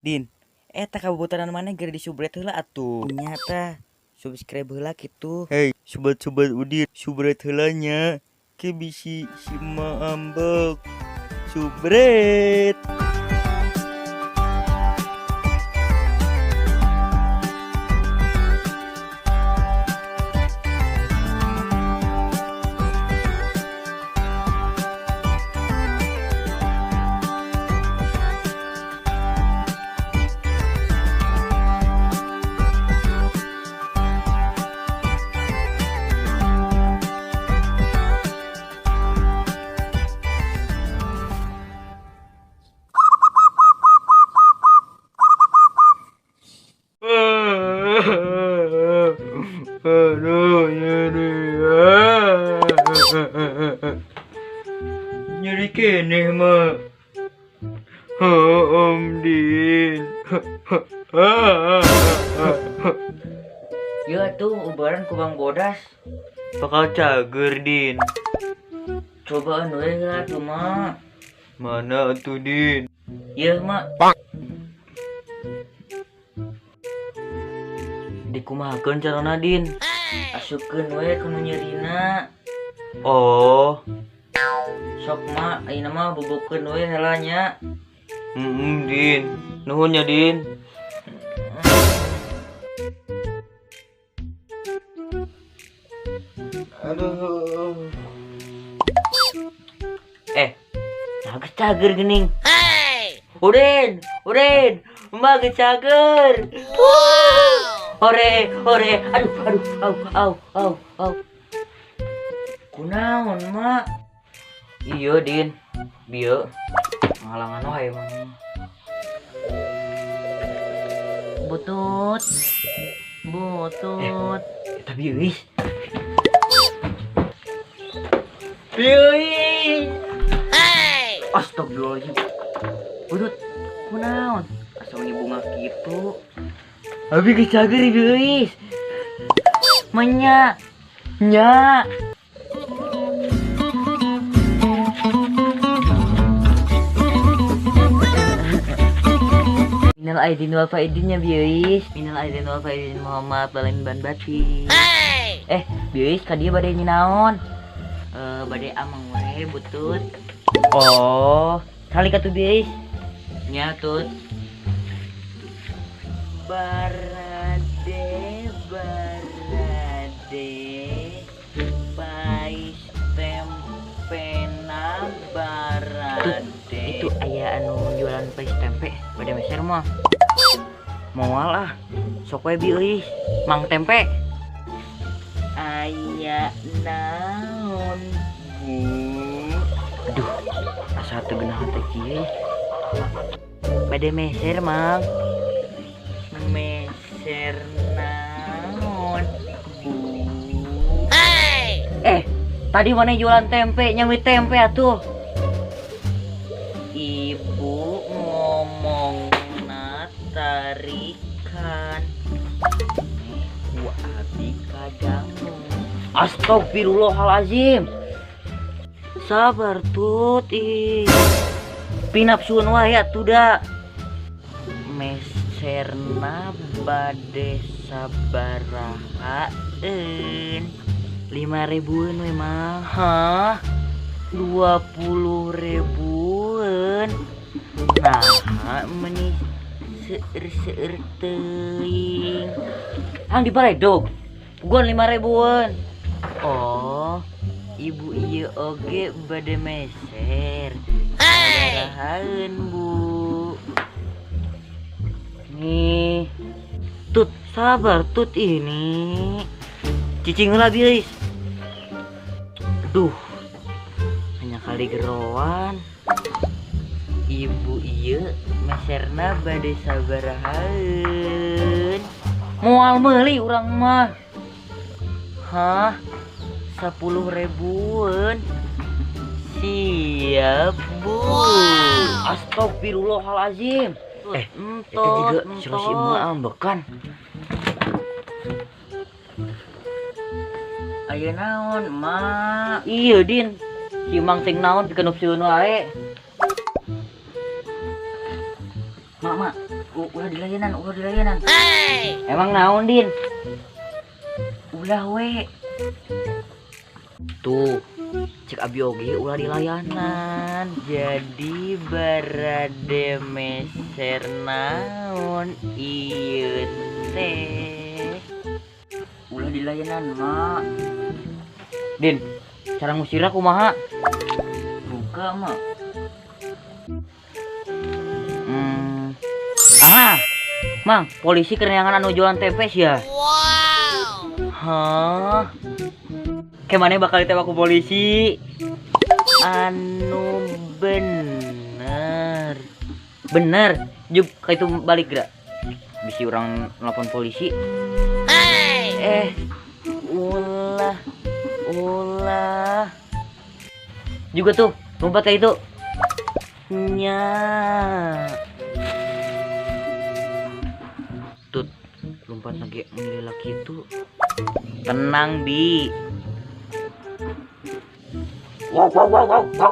Din, eta kabubutaran maneh geura disubret heula atuh. Nya tah, subscribe heula kitu. Hei, sobat-sobat Udin, subret heula nya. Ke bisi si emak ambek. Subret. Aduh, nyeri. Nyeri keneh mah. Om Din. Ya tuh ubaran ku Bang Bodas. Bakal cager Din. Cobaan we lah tuh mak. Mana tuh Din? Iya mak. Dikumahakeun carana Din? Asupkeun we ku nu nyerina. Oh. Sok mak, ayeuna mah bobokeun we heula nya. Din. Nuhun nya Din. Aduh. Nah geus cager geuning. Udin, Udin, emak geus cager. Wow. Hore, hore, aduh, aduh, au, au, au, au. Kunaon, mak? Iya, Din. Bieu ngalangan wae mah. Butut. Butut. Eta bieu. Bieu. Hey. Astagfirullahaladzim. Butut, kunaon? Asa bunga kitu. Abi kecager guys. Menya. Nya. Minal aidin wal faidin ya bieuis. Minal aidin wal faidin, mohon maaf lain ban batin. Hey. Bieuis ka dieu bade nyinaon? Bade amang wae butut. Oh, kali ka tuh bieuis. Nya tut. Barade, barade, pais tempena barade. Itu aya anu jualan pais tempe, bade meser mah. Moal ah, sok we bieuih, mang tempe. Aya naon bu? Aduh, asa teu geunah teh kieu. Bade meser mang. Meser naon bu? Hey! Tadi mana jualan tempe, nyami tempe atuh. Ibu ngomongna tarikan. Ku abi kadangu. Astagfirullahalazim. Sabar tut ih. Pinapsuun wae atuh da. Meserna bade sabarahaeun? 5 ribuan we mah. Hah? 20 ribuan. Nah, meni seueur-seueur teuing. Hang dibaledog. Puguan 5 ribuan. Oh, ibu ieu oge bade meser. Sabarahaeun, Bu? Nih. Tut, sabar tut ini. Cicing heula bieuis. Aduh. Hanya kali geroan. Ibu ieu meserna bade sabarahaeun? Moal meuli urang mah. Hah? 10 ribuan. Siap, Bu. Wow. Astagfirullahalazim. Itu juga si emak ambekan. Ayo naon, mak? Iya, Din. Si mang ting naon pikeun opsieun wae. Mak, mak. Ulah dilayanan, ulah dilayanan. Emang naon, Din? Ulah we. Tuh, cek abi oge ulah dilayanan. Jadi barade meser naon ieu teh? Ulah dilayanan, Mak. Din, cara ngusirna kumaha? Buka, Mak. Ah, Mang, polisi keur neangan anu jualan tempe sia. Wow. Hah? Kayak mana bakal ditembak ku polisi? Anu bener. Bener. Juk ka itu balik gerak. Bisi orang nelpon polisi. Eh, ulah, ulah. Juga tuh, lompat kayak itu. Nya. Tut, lompat lagi milih laki itu. Tenang, Bi. Wow, wow, wow, wow, wow.